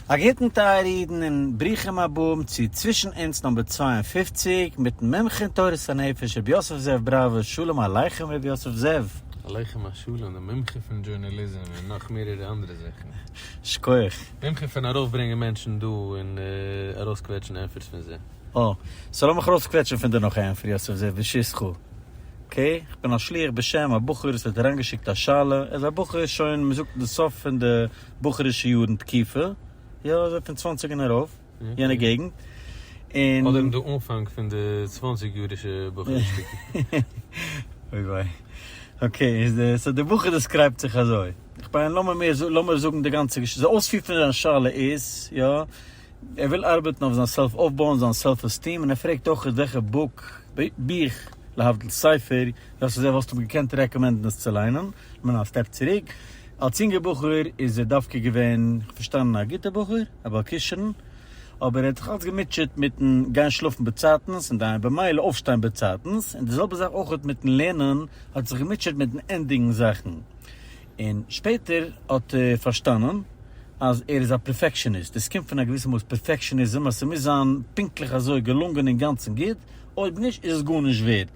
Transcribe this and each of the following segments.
א גוטן טייערע אידן און ברוכים הבאים צו צווישן אונז נאמבער 52 מיטן מומחה אין תורת הנפש רבי יוסף זאב בראווער, שלום עליכם רבי יוסף זאב. עליכם השלום, דער מומחה פון דזשורנאליזם און נאך מערערע אנדערע זאכן. שכוח. מומחה פון ארויפברענגען מענטשן דא און ארויסקוועטשן ענטפערס פון זיי. אה, so לאמיך ארויסקוועטשן פון דיר נאך א ענטפער יוסף זאב ברשותך. Okay, איך בין א שליח בשם א בחור וואס האט אריינגעשיקט א שאלה, ער איז א בחור שוין מ'זאגט די סוף פון די בחור'ישע יארן תקופה, יא אזוי פון 20 און ארויף, יענע געגנט, און. אדער אין די אנפאנג פון די 20 יארישע בחור'ישע תקופה. אוי וויי. Okay, איז די, so די בחור describe ט זיך אזוי, איך מיין לאמיר מער, לאמיר זאגן די גאנצע געשיכטע, די אויספיר פון זיין שאלה איז, יא, ער וויל ארבעטן אויף זיין self, אויפבויען זיין self esteem, און ער פרעגט אויך וועלכע book, בוך, להבדיל ספר, דאס איז ער וואלסט אים געקענט recommend ן עס צו ליינען, כ'מיין א step צוריק, אלס יונגער בחור איז ער דווקא געווען, כ'האב פארשטאנען, א גוטער בחור, א בעל כשרון, אבער ער האט זיך אלץ געמוטשעט מיטן גיין שלאפן באצייטנס און דיין במילא אויפשטיין באצייטנס, און די זעלבע זאך אויך מיטן לערנען, האט זיך געמוטשעט מיטן ענדיגן זאכן. און שפעטער האט ער פארשטאנען אז ער איז א perfectionist, דאס קומט פון א געוויסע מאס perfectionism אז ס'מוז זיין פונקטליך אזוי געלונגען אינגאנצן גוט, אויב נישט איז עס גארנישט ווערד.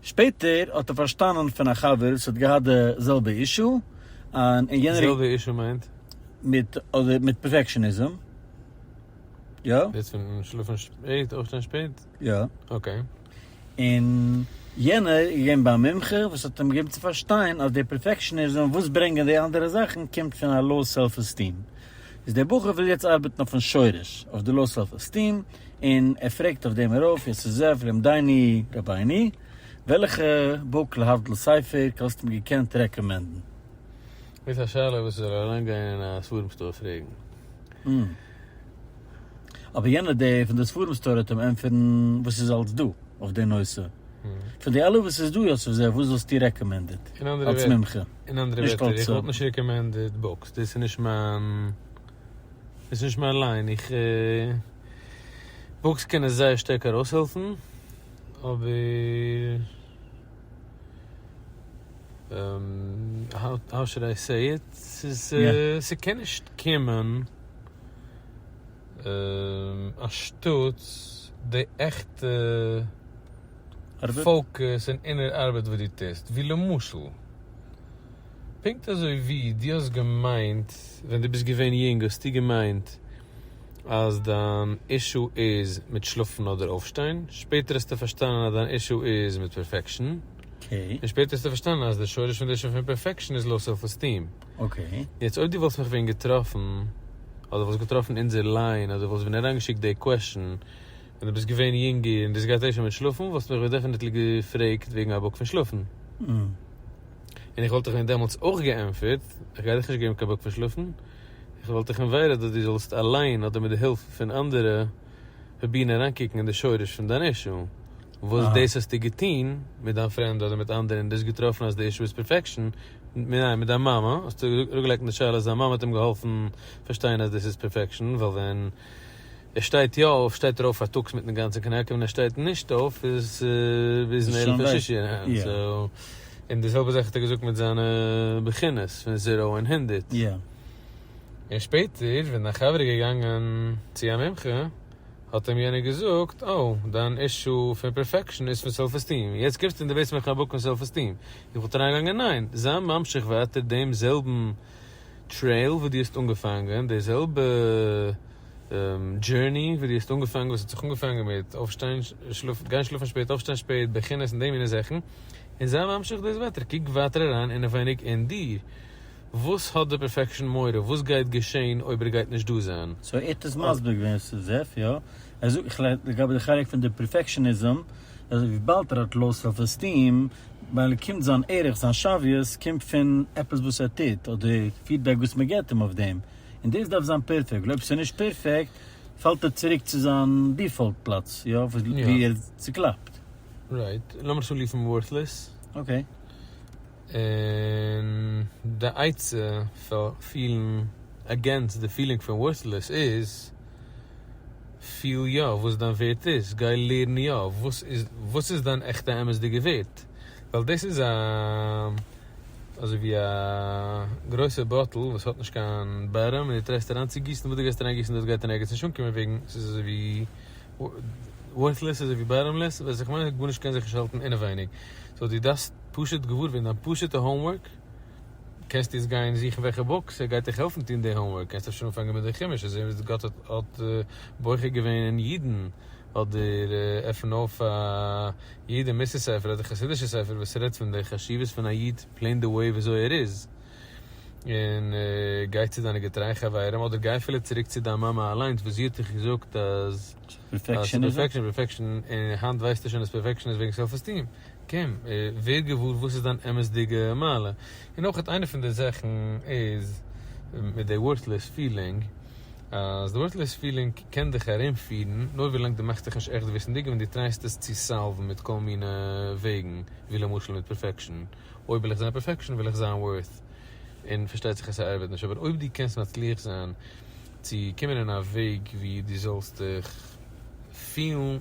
שפעטער האט ער פארשטאנען פון א חבר וואס האט געהאט די זעלבע issue, און יענער. זעלבע issue מיינט? מיט אדער מיט perfectionism, יא. דאס פון שלאפן שפעט אויפשטיין שפעט? יא. Okay. און יענער איז געווען ביי א מומחה וואס האט אים געגעבן צו פארשטיין אז די perfectionism וואס ברענגען די אנדערע זאכן קומט פון א low self esteem. איז דער בחור וויל יעצט ארבעטן אויפן שורש, אויף די low self esteem, און ער פרעגט אויף דעם ארויף, יוסף זאב למדני רבינו, וועלכע book להבדיל ספר האסטו אים געקענט recommend ן? דאס איז א שאלה וואס זאל אריינגיין אין א ספרים store פרעגן. אבער יענער דער פון די ספרים store האט אים ענטפערן וואס איז אלס דא אויף די נושא. פון די אלע וואס איז דא יוסף זאב וואס וואלסטו recommended אלס מומחה? אין אנדערע ווערטער איך וואלט נישט recommended books, דאס איז נישט מיין, דאס איז נישט מיין line, איך, books קענען זייער שטארק ארויסהעלפן, אבער how should I say it, ס'איז, ס'קען נישט קומען אנשטאטס די עכטע focus און inner ארבעט וואס דו טוסט, ווי למשל, פונקט אזוי ווי דו האסט געמיינט ווען דו ביסט געווען יונג האסטו געמיינט אז דיין issue איז מיט שלאפן אדער אויפשטיין, שפעטער האסטו פארשטאנען אז דיין issue איז מיט perfection, און שפעטער האסטו פארשטאנען אז די שורש פון די issue פון perfection איז low self esteem. יעצט אויב דו וואלסט מיך ווען געטראפן, אדער וואלסט געטראפן אונזער line, אדער וואלסט ווען אריינגעשיקט די question ווען דו ביסט געווען יונגער און דו האסט געהאט issue מיט שלאפן, וואלסטו מיך ווען definitely געפרעגט וועגן א book פון שלאפן. און איך וואלט דיך ווען דעמאלטס אויך געענטפערט, איך גיי דיך נישט געבן קיין book פון שלאפן, איך וואלט דיך invited אז דו זאלסט אליין אדער מיט די הילף פון אנדערע פרובירן אריינקוקן אין די שורש פון דיין issue, וואס דאס האסטו געטון מיט דיין friend אדער מיט אנדערע און דו האסט געטראפן אז די issue איז perfection, ניין מיט דיין מאמע, האסטו אראפגעלייגט אין די שאלה אז דיין מאמע האט אים געהאלפן פארשטיין אז דאס איז perfection, ווייל ווען ער שטייט יא אויף שטייט ער אויף פארטאגס מיטן גאנצן קנאק און ווען ער שטייט נישט אויף איז ביז נעילה פון שישי און די זעלבע זאך האט ער געזאגט מיט זיינע בחינות פון zero און 100. און שפעטער ווען דיין חבר איז געגאנגען צו א מומחה האט אים יענער געזאגט, oh, דיין issue פון perfection איז פון self esteem, יעצט קומסטו און דו בעטסט מיך א book פון self esteem. איך וואלט אריינגעגאנגען ניין, זיי ממשיך ווייטער דעם זעלבן trail וואס דו האסט אנגעפאנגען, די זעלבע journey וואס דו האסט אנגעפאנגען, וואס האט זיך אנגעפאנגען מיט אויפשטיין, גיין שלאפן שפעט, אויפשטיין שפעט, בחינות און די מיני זאכן, און זיי ממשיך דאס ווייטער, קוק ווייטער אריין אינעווייניג אין דיר, וואס האט די perfection מורא, וואס גייט געשען אויב ער גייט נישט דא זיין? so ער האט עס מסביר געווען זאב, יא, ער זאגט איך לגבי די חלק פון די perfectionism, אז וויבאלד ער האט low self esteem, ווייל קומט זיין ערך, זיין שוויות, קומט פון עפעס וואס ער טוט, אדער feedback וואס מען געבט אים אויף דעם, און דאס דארף זיין perfect, ווייל אויב ס'איז נישט perfect, פאלט ער צוריק צו זיין default פלאץ, יא, ווי ער איז צוקלאפט. Right, לאמיר עס אנרופן worthless. Okay. און די עצה פאר פילן against די feeling פון worthless איז, פיל יא וואס דיין ווערט איז, גיי לערן יא וואס איז וואס איז דיין עכטע אמת'דיגע ווערט, ווייל דאס איז א. אזוי ווי א גרויסע bottle וואס האט נישט קיין bottom און דו try סט אריינצוגיסן וואס דו גייסט אריינגיסן דאס גייט אין ערגעץ נישט אנקומען וועגן ס'איז אזוי ווי worthless אזוי ווי bottomless ווייס איך מיין גארנישט קען זיך נישט האלטן אינעווייניג so דו דארפסט פשוט געוואר ווערן דיין פשוטע homework קענסט יעצט גיין זוכן וועלכע book ס'גייט דיך העלפן טון די homework קענסט אפשר אנפאנגען מיט די חומש און זען ווי גאט האט בוחר געווען אין אידן אדער עפן אויף א יעדע מוסר ספר אדער חסידישע ספר וואס רעדט פון די חשיבות פון א איד plain the way וויאזוי ער איז, און גיי צו דיינע געטרייע חברים אדער גיי אפילו צוריק צו דיין מאמע אליינס וואס זי האט דיך געזאגט אז perfection perfection און היינט ווייסטו שוין אז perfection איז וועגן self esteem, קום ווער געוואר וואס איז דיין אמת'דיגע מעלה, און אויך איינע פון די זאכן איז מיט די worthless feeling. אז די worthless feeling קען דיך ארומפירן נאר ווילאנג דו מאכסט דיך נישט עכט וויסנדיג און דו try סט עס צו solve ן מיט כל מיני וועגן, ווי למשל מיט perfection, אויב וויל איך זיין perfection וויל איך זיין worth, און פארשטייט זיך אז ס'ארבעט נישט, אבער אויב דו קענסט מצליח זיין צו קומען אין א וועג ווי דו זאלסט דיך פילן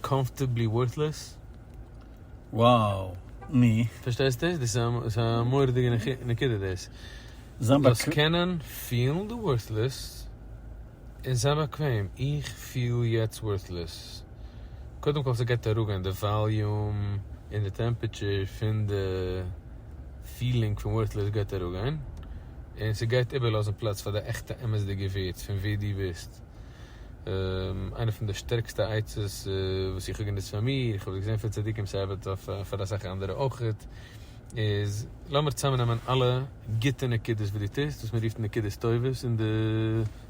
comfortably worthless. Wow, ני. פארשטייסט דאס? דאס איז א מורא'דיגע נקודה דאס. זאלסט קענען פילן די worthless און זיין באקוועם, איך פיל יעצט worthless. קודם כל ס'גייט אראפגיין די volume און די temperature פון די feeling פון worthless גייט אראפגיין, און ס'גייט איבערלאזן פלאץ פאר די עכטע אמת'דיגע ווערט פון ווער דו ביסט. איינע פון די שטערקסטע עצות וואס איך האב גענוצט פאר מיר, איך האב עס געזען פון צדיקים ס'ארבעט אויף פאר אסאך אנדערע אויכעט, איז לאמיר צוזאמנעמען אלע גוטע נקודות וואס דו טוסט, וואס מען רופט נקודות טובות אין די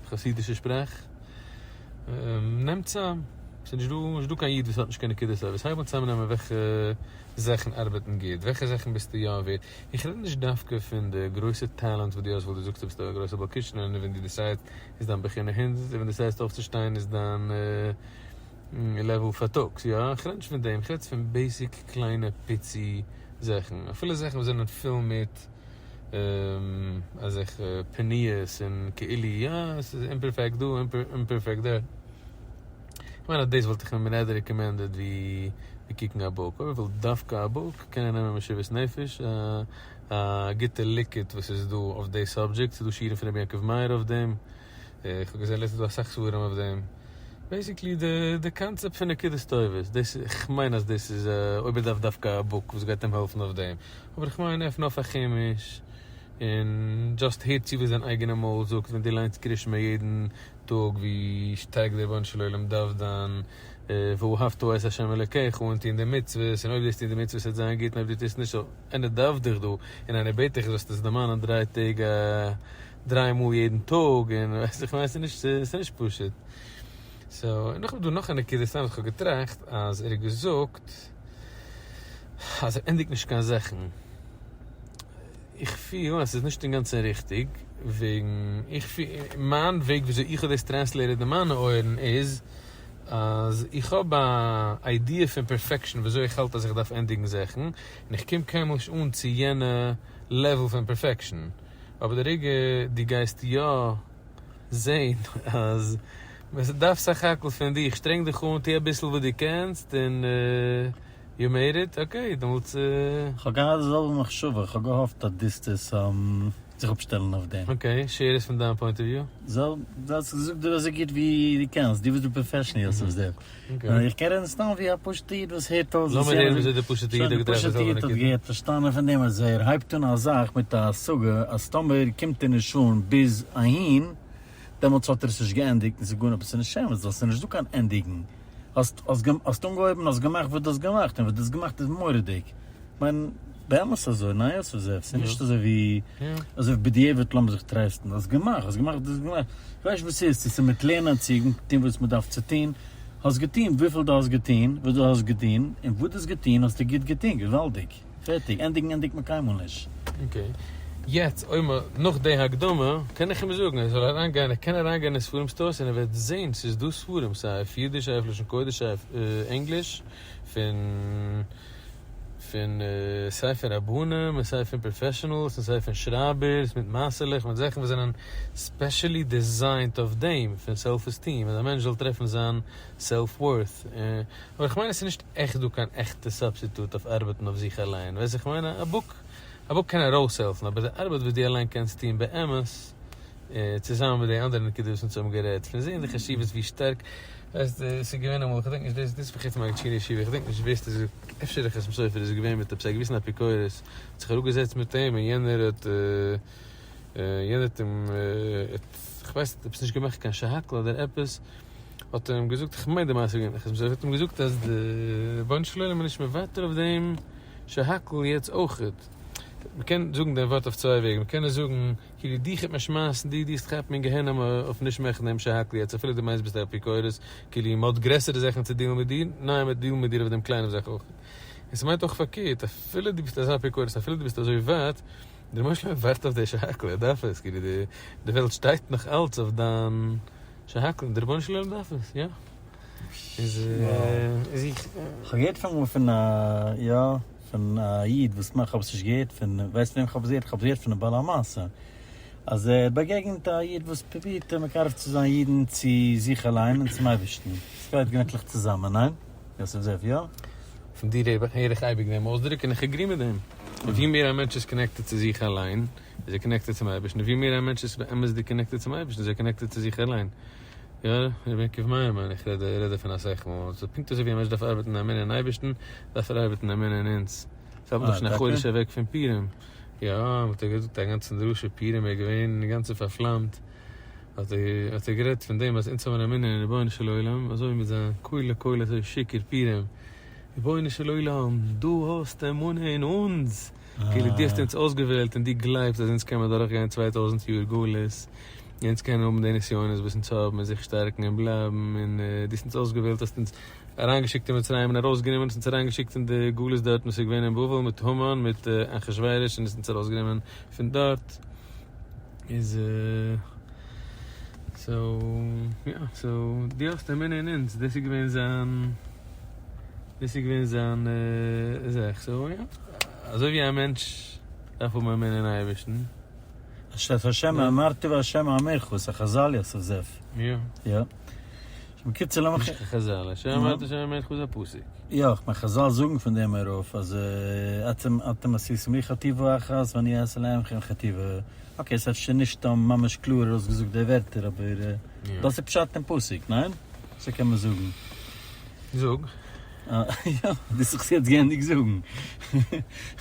חסידישע שפראך, נעם צוזאם, ס'איז נישט דא, נישט דא קיין איד וואס האט נישט קיין נקודות טובות, הייב אן צוזאמנעמען וועלכע זאכן ארבעטן גוט, וועלכע זאכן ביסטו יא ווערד, איך רעד נישט דווקא פון די גרויסע talent וואס דו האסט, ווייל דו זאגסט דו ביסט א גרויסע בעל כשרון און ווען דו decide סט איז דיין בחינה הונדערט און ווען דו decide סט אויפצושטיין איז דיין level פארטאגס, יא, איך רעד נישט פון דעם, איך רעד פון basic קליינע פיצי זאכן, אפילו זאכן וואס זענען פול מיט אזעלכע פניות און כאילו, יא, עס איז imperfect דא, imperfect דארט. איך מיין אז דאס וואלט איך אים rather recommended ווי קוקן א book, אויב ער וויל דווקא א book קען ער נעמען משיבת נפש, א גוטע ליקוט וואס איז דא אויף די subject, ס'איז דא שיעורים פון רבי יעקב מאיר אויף דעם, איך האב געזען לעצטנס דא אסאך ספרים אויף דעם. basically די קאנצעפט פון נקודות טובות, דאס איך מיין אז דאס איז אויב ער דארף דווקא א book וואס גייט אים העלפן אויף דעם, אבער איך מיין עפן אויף א חומש און just הער צו וואס זיין אייגענע מויל זאגט ווען דו ליינסט קרישמע יעדן טאג ווי שטארק דער רבונו של עולם דארף דיין ואהבת את ה' אלקיך און טון די מצוות און אויב דו וועסט טון די מצוות וועט זיין גוט און אויב דו טוסט נישט so איינער דארף דיך דא און איינער בעט דיך זאלסט עס דערמאנען דריי טעג א דריי מאל יעדן טאג און ווייסט איך מיין ס'איז נישט ס'איז נישט פשוט so און נאכדעם איז דא נאך א נקודה סתם וואס כ'האב געטראכט אז ער האט געזאגט אז ער ענדיגט נישט קיין זאכן איך פיל אז ס'איז נישט אינגאנצן ריכטיג וועגן איך פיל מיין וועג וויאזוי איך האב דאס translated אין מיינע אויערן איז אז איך האב א idea פון perfection וויאזוי איך האלט אז איך דארף ענדיגן זאכן און איך קום קיינמאל נישט אן צו יענע level פון perfection. אבער די רגע דו גייסט יא זעהן אז עס דארף סך הכל פון דיך, שטרענג דיך אן, טו אביסל וואס דו קענסט און you made it, okay, דעמאלטס. כ'האב געהאט די זעלבע מחשבה, כ'האב געהאפט אז דו וועסט עס זיך אפשטעלן אויף דעם. okay, share עס פון דיין point of view. דו האסט געזאגט אזוי גוט ווי דו קענסט, דו ביסט די professional יוסף זאב. איך קען רעדן סתם ווי א פשוטע איד וואס הערט אויס וואס יענער זאגט. לאמיר הערן וויאזוי די פשוטע איד האט געטראכט די זעלבע נקודה. די פשוטע איד האט געהערט פארשטאנען פון דעם אז ער הייבט אן א זאך מיט א השגה אז טאמער קומט ער נישט אן ביז אהין דעמאלטס האט ער עס נישט געענדיגט און ס'איז גארנישט אבער ס'איז נישט אמת ווייל ס'איז נישט דא קיין ענדיגן. האסט האסט אנגעהויבן האסט געמאכט וואס דו האסט געמאכט און וואס דו האסט געמאכט איז מורא'דיג. כ'מיין באמת אזוי, ניין יוסף זאב? ס'איז נישט אזוי ווי אזוי ווי בדיעבד לאמיר זיך טרייסטן, האסט געמאכט, האסט געמאכט, האסט געמאכט, כ'ווייס נישט וואס ס'איז, צו ס'איז מיט לערנען צו טון וואס מ'דארף צו טון, האסט געטון וויפיל דו האסט געטון, וואס דו האסט געטון, און וואס דו האסט געטון האסטו גוט געטון, געוואלדיג, פערטיג, ענדיגן ענדיגט מען קיינמאל נישט. okay, יעצט אויב מ. נאך די הקדמה, קען איך אים זאגן ער זאל אריינגיין, ער קען אריינגיין אין ספרים stores און ער וועט זען ס'איז דא ספרים סיי אויף אידיש סיי אויף לשון קודש סיי אויף ענגליש פון פון סיי פון רבנים און סיי פון professionals און סיי פון שרייבערס מיט מעשה'לעך מיט זאכן וואס זענען specially designed אויף דעם פון self esteem אז א מענטש זאל טרעפן זיין self worth אבער איך מיין עס איז נישט עכט דא קיין עכטע substitute אויף ארבעטן אויף זיך אליין ווייסט איך מיין א book. א book קען ארויסהעלפן, אבער די ארבעט וואס דו אליין קענסט טון באמת, צוזאמען מיט די אנדערע נקודות וואס אונז האבן גערעדט, פון זען די חשיבות ווי שטארק, ווייסט, ס'איז געווען אמאל, כ'דענק נישט, דאס איז פון חוץ מיין ישיבה, איך געדענק נישט ווער ס'איז, אפשר דער חתם סופר איז געווען מיט עפעס א געוויסן אפיקורס, האט זיך אראפגעזעצט מיט אים און יענער האט, יענער האט אים, כ'ווייס נישט, עפעס נישט געמאכט קיין שהכל אדער עפעס, האט ער אים געזאגט, כ'מיין די מעשה איז געווען מיט חתם סופר, האט אים געזאגט אז די רבונו של עולם איז נישט מוותר אויף דעם שהכל יעצט אויכעט. מ'קען זאגן דעם ווארט אויף צוויי וועגן, מ'קען עס זאגן כאילו דיך העט מען שמייסן, דו דיסט כאפן אין גיהנום אויף נישט מאכן דעם שהכל יעצט אפילו דו מיינסט ביסט א אפיקורס, כאילו מ'האט גרעסערע זאכן צו deal ן מיט דיר, ניין מ'וועט deal ן מיט דיר אויף דעם קליינעם זאך אויך. און ס'מיינט אויך פארקערט, אפילו דו ביסט אזא אפיקורס, אפילו דו ביסט אזוי ווייט, דער רבונו של עולם ווארט אויף די שהכל, ער דארף עס, כאילו די וועלט שטייט נאך אלץ אויף דיין שהכל, דער רבונו של עולם דארף עס, יא. איז איז איך. כ'האב געהערט פון אמאל פון א יא פון א איד וואס מיין כ'האב עס נישט געהערט פון ווייסט פון וועם כ'האב עס געהערט? כ'האב עס געהערט פון א בעל המעשה אז ער האט באגעגנט א איד וואס פרובירט מקרב צו זיין אידן צו זיך אליין און צום אייבערשטן, עס גייט געווענטליך צוזאמען, ניין? יוסף זאב, יא? פון דיר הער איך אייביג דעם אויסדרוק און איך agree מיט דעם. ווי מער א מענטש איז connected צו זיך אליין, איז ער connected צום אייבערשטן, און ווי מער א מענטש איז באמת'דיג connected צום אייבערשטן, איז ער connected צו זיך אליין. יא, רבי יעקב מאיר מיין איך רעד דערפון אסאך מאל, ס'איז פונקט אזוי ווי א מענטש דארף ארבעטן אמונה אין אייבערשטן, דארף ער ארבעטן אמונה אין אונז. ס'האלט מען דאך שוין א חודש אוועק פון פורים. יא, האט ער געזאגט א גאנצן דרשה פורים, ער איז געווען אינגאנצן פארפלאמט, האט ער גערעדט פון דעם אז אונז האבן אמונה אין רבונו של עולם, אזוי מיט זיין קולי קולות אזוי שיכור פורים, רבונו של עולם, דו האסט אמונה אין אונז! כאילו דו האסט אונז אויסגעוועלט און דו גלייבסט אז אונז קען מען דורכגיין 2000 יאר גלות, און אונז קענען האבן די נסיונות וואס אונז האבן און זיך שטארקן און בלייבן, און דו האסט אונז אויסגעוועלט, האסט אונז אריינגעשיקט אין מצרים און ארויסגענומען, האסט אונז אריינגעשיקט אין די גלות דארט וואס איז געווען אין בבל מיט המן מיט אחשורוש און האסט אונז ארויסגענומען פון דארט, איז so יא, so דו האסט אמונה אין אונז, דאס איז געווען זיין, דאס איז געווען זיין זאך, so יא, אזוי ווי א מענטש דארף האבן אמונה אין אייבערשטן. עס שטייט השם אמרתי והשם אעמירך, ס'איז א חזל יוסף זאב. יא. יא. בקיצור לאמיך. נישט קיין חזל, השם אמרתי והשם אעמירך איז א פסוק. יא, כ'מיין חזל זאגן פון דעם ארויף אז אתם אתם עשיתם לי חטיבה אחת ואני אעשה לעמכם חטיבה. okay, ס'איז אפשר נישט ממש קלאר ארויסגעזאגט די ווערטער אבער דאס איז פשט אין פסוק, ניין? אזוי קען מען זאגן. זאג. יא, דאס האב איך יעצט געענדיגט זאגן.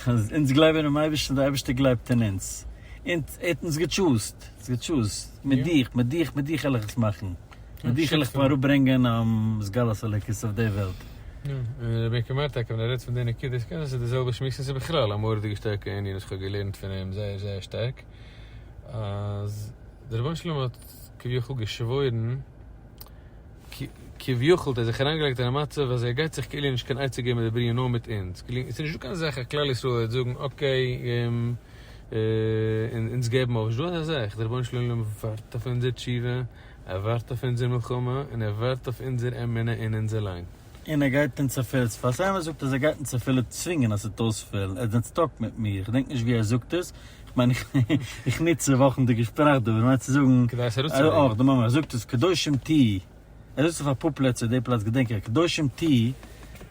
אז אונז גלייבן אינעם אייבערשטן, דער אייבערשטער גלייבט אין אונז. און ער האט אונז גע choose ט. אונז גע choose ט. מיט דיך, מיט דיך, מיט דיך וועל איך עס מאכן. מיט דיך וועל איך אראפברענגען התגלות אלוקות אויף די וועלט. יא, און רבי יעקב מאיר טאקע ווען ער רעדט פון די נקודה, עס קען זיין ס'איז די זעלבע שמועס און ס'איז בכלל א מורא'דיגע שטארקע ענין וואס כ'האב געלערנט פון אים זייער זייער שטארק, אז דער רבונו של עולם האט כביכול געשוואוירן, כביכול האט ער זיך אריינגעלייגט אין א מצב אז ער גייט זיך כאילו נישט קיין עצה געבן מיט די בריאה נאר מיט אונז, כאילו עס איז נישטא קיין זאך אז כלל ישראל וועט זאגן okay אונז געבן אויף, נישטא אזא זאך, דער רבונו של עולם ווארט אויף אונזער תשובה, ער ווארט אויף אונזער מלחמה, און ער ווארט אויף אונזער אמונה אין אונז אליין. און ער גייט אונז אפילו, פאר זאגט אז ער גייט אונז אפילו צווינגען אז ס'וועט אויספעלן, ער איז stuck מיט מיר, איך געדענק נישט ווי ער זאגט עס, כ'מיין איך נוץ וואכנדיגע שפראך דא, אבער מיינט צו זאגן, כדי עס ארויסצוברענגען. אויך די מאמע זאגט עס, קדושים תהיו, ער זאגט עס אויף אפאר פלעצער, די פלאץ געדענק איך, קדושים תהיו,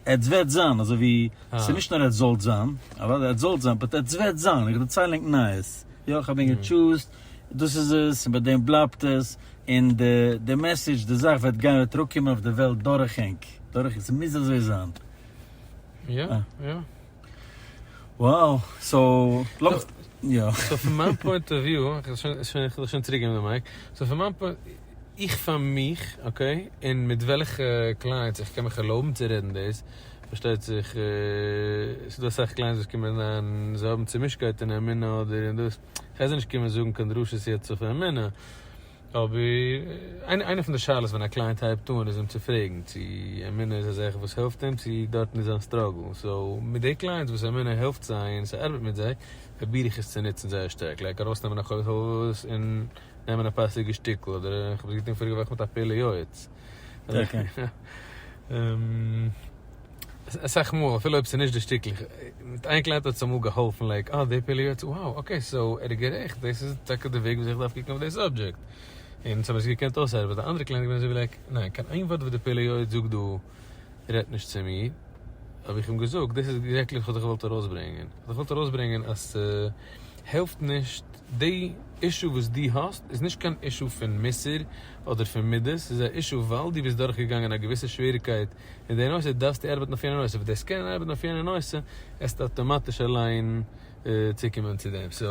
עטס וועט זיין, אזוי ווי, ס'איז נישט נאר עטס זאלט זיין, אוודאי עטס זאלט זיין, but עטס וועט זיין, איך דערצייל ענק נייעס, יא איך האב ענק גע choose ט, דאס איז עס, און ביי דעם בלייבט עס, און די די message, די זאך וועט גיין, וועט אראפקומען אויף די וועלט דורך ענק, דורך, ס'מוז אזוי זיין. יא, יא. Wow, so, לאמיך, יא. So פון מיין point of view, איך וועל שוין צוריק געבן די mic, so פון מיין point, איך פאר מיך, okay, און מיט וועלכע clients איך קען מיך ערלויבן צו רעדן דאס, פארשטייט זיך, ס'איז דא אסאך clients וואס קומען אריין, זיי האבן צומישקייט אין אמונה אדער אין דאס, כ'גיי זיי נישט קומען זאגן קיין דרשות יעצט אויף אמונה, אבער איינע פון די שאלות ווען א client הייבט אן איז אים צו פרעגן צו אמונה איז א זאך וואס העלפט אים צו דארטן איז זיין struggle, so מיט די clients וואס אמונה העלפט זיי און ס'ארבעט מיט זיי פרוביר איך עס צו נוצן זייער שטארק, like ארויסנעמען א חובת הלבבות און נעמען א פאסיגע שטיקל, אדער איך האב עס געטון פאריגע וואך מיט א פלא יועץ. אסאך מאל אפילו אויב ס'איז נישט די שטיקל, מיט איין client האט עס אמאל געהאלפן like אה די פלא יועץ wow okay so ער איז גערעכט דאס איז טאקע די וועג וויאזוי איך דארף קוקן אויף די subject, און ס'האב עס געקענט אויסארבעטן, די אנדערע client איז געווען אזוי ווי like ניין קיין איין ווארט וואס די פלא יועץ זאגט דא רעדט נישט צו מיר. האב איך אים געזאגט, דאס איז exactly וואס איך האב דיך געוואלט ארויסברענגען. איך האב דיך געוואלט ארויסברענגען אז ס'העלפט נישט, די issue וואס דו האסט איז נישט קיין issue פון מוסר אדער פון מידות, ס'איז א issue ווייל דו ביסט דורכגעגאנגען א געוויסע שוועריקייט אין די נושא דארפסטו ארבעטן אויף יענע נושא, ווען דו וועסט קענען ארבעטן אויף יענע נושא וועסטו אטאמאטיש אליין צוקומען צו דעם. so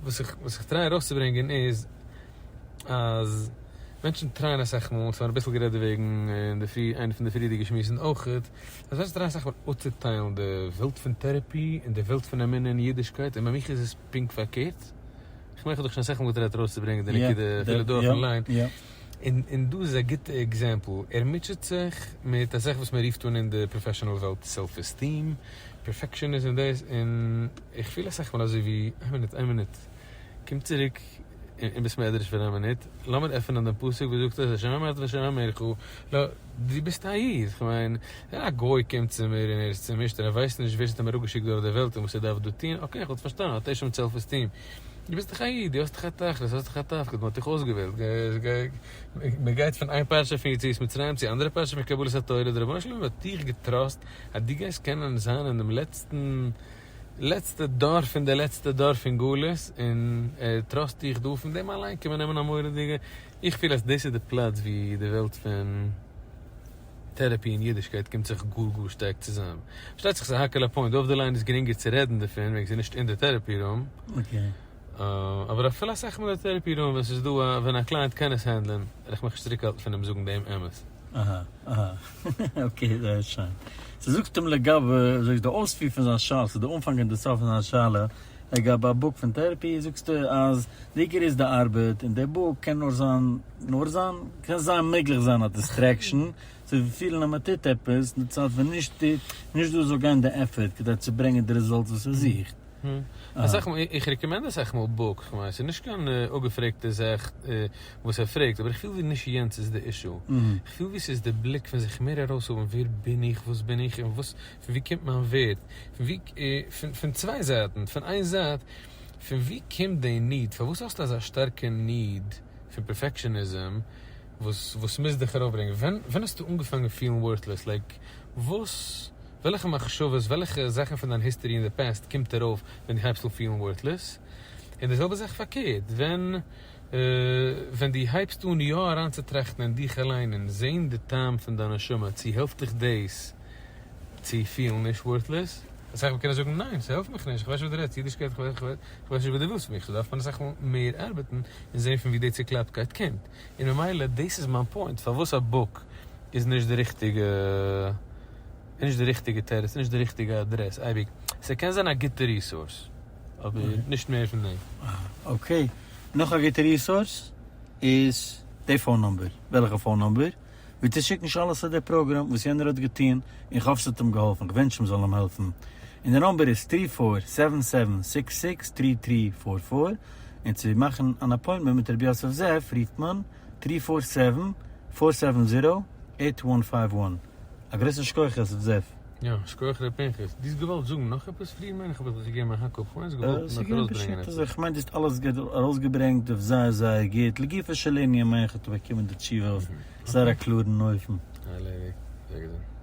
וואס איך try ארויסצוברענגען איז אז מענטשן try ען אסאך מאל, אונז האבן אביסל גערעדט דערוועגן אין די פרי איינע פון די פריערדיגע שמועסן אויכעט, אז מענטשן try ען אסאך מאל אפצוטיילן די וועלט פון therapy און די וועלט פון אמונה און אידישקייט, און ביי מיך איז עס פונקט פארקערט, איך מיין איך האב דיך שוין אסאך מאל געטרייט ארויסצוברענגען די נקודה אפילו דא אויפן line. און דא איז א גוטע example, ער מוטשעט זיך מיט א זאך וואס מען רופט אן אין די professional וועלט self esteem, perfectionism דאס, און איך פיל אסאך מאל אזוי ווי, איין מינוט, איין מינוט, קום צוריק אין בית מדרש פאר א מינוט, לאמיר עפענען דעם פסוק וואס זאגט אז השם אמרת והשם אמרך, לא, דו ביסט א איד, כ'מיין, ווען א גוי קומט צו מיר און ער איז צומישט און ער ווייסט נישט ווער ס'האט אים אראפגעשיקט דא אויף דער וועלט און וואס ער דארף דא טון, okay, איך וואלט פארשטאנען, האט ער שוין מיט self esteem. דו ביסט דאך א איד, דו האסט דאך א תכלית, האסט דאך א תפקיד, מ'האט דיך אויסגעוועלט, מ'גייט פון איין פרשה פון יציאת מצרים צו אנדערע פרשה פון קבלת התורה, דער רבונו של עולם האט דיך גע trust אז דו גייסט קענען זיין אין דעם לעצטן, לעצטע דור פון די לעצטע דור פון גלות, און ער trust דיך דא, פון דעם אליין קען מען נעמען א מורא'דיגע, איך פיל אז דאס איז די פלאץ ווי די וועלט פון therapy און אידישקייט קומט זיך גאר גאר שטארק צוזאם. פארשטייט זיך ס'איז א האקעלע point, דא אויף די line איז גרינגער צו רעדן דערפון וועגן ס'איז נישט אין די therapy room. אבער אפילו אסאך מאל אין די therapy room ווען ס'איז דא א ווען א client קען עס handle ען, וועל איך מיך נישט צוריקהאלטן פון אים זאגן דעם אמת. אהא אהא okay זייער שיין. סאו זאגסט אים לגבי זאגסט די אויספיר פון זיין שאלה, ס'איז די אנפאנג און די סוף פון זיין שאלה, לגבי א book פון therapy זאגסטו אז די עיקר איז די ארבעט און די book קען נאר זיין נאר זיין? קען זיין מעגליך זיין א distraction צו פילן אז מען טוט עפעס אין די צייט ווען נישט נישט דא זאל גיין די effort כדי צו ברענגען די results וואס ער זוכט. אסאך מאל, איך recommend אסאך מאל book, כ'מיין ס'איז נישט קיין אפגעפרעגטע זאך וואס ער פרעגט, אבער איך פיל ווי נישט יענץ איז די issue, איך פיל ווי ס'איז די בליק פון זיך מער ארויסהאבן ווער בין איך, וואס בין איך, און וואס, פון ווי קומט מיין ווערד, פון ווי, פון צוויי זייטן, פון איין זייט, פון ווי קומט די need, פארוואס האסטו אזא שטארקע need פון perfectionism וואס וואס מוז דיך ארויפברענגען, ווען ווען האסטו אנגעפאנגען פילן worthless, like וואס, וועלכע מחשבות, וועלכע זאכן פון דיין history אין די past קומט ארויף ווען דו הייבסט אן פילן worthless, און די זעלבע זאך פארקערט, ווען ווען דו הייבסט אן יא אריינצוטראכטן אין דיך אליין און זען די טעם פון דיין נשמה, צו העלפט דיך דאס צו פילן נישט worthless? אסאך מאל קען איך זאגן ניין, ס'העלפט מיך נישט, כ'ווייס נישט וואס דו רעדסט, אידישקייט, כ'ווייס נישט וואס דו ווילסט פון מיך, so דארף מען אסאך מאל מער ארבעטן און זען פון ווי די צוקלאפטקייט קומט. און ממילא דאס איז מיין point פארוואס א book איז נישט די ריכטיגע, נישט די ריכטיגע תירוץ, נישט די ריכטיגע אדרעס אייביג. ס'קען זיין א גוטע resource, אבער נישט מער פון דעם. okay, נאך א גוטע resource איז די phone number. וועלכע phone number? ווי צו שיקן שאלות אויף די פראגראם וואס יענער האט געטון, און כ'האף ס'האט אים געהאלפן, כ'וואונטש אים זאל אים העלפן. און די number איז three four seven seven six six three three four four, און צו מאכן אן appointment מיט רבי יוסף זאב רופט מען three four seven four seven zero eight one five one. א גרויסן שכוח יוסף זאב. יא, שכוח ר' פנחס. דו האסט געוואלט זאגן נאך עפעס פריער מיין איך האב איך דיך געגעבן א האק אפ, כ'מיין האסט געוואלט נאך ס'איז געווען ארויסברענגען פשוט עפעס. אזוי, כ'מיין דו האסט אלעס גוט ארויסגעברענגט אויף זייער זייער גוט, לגופו של ענין מיין איך האט ער באקומען די תשובה אויף זייער א קלארן אופן. ערלעדיגט, זייער געזונט.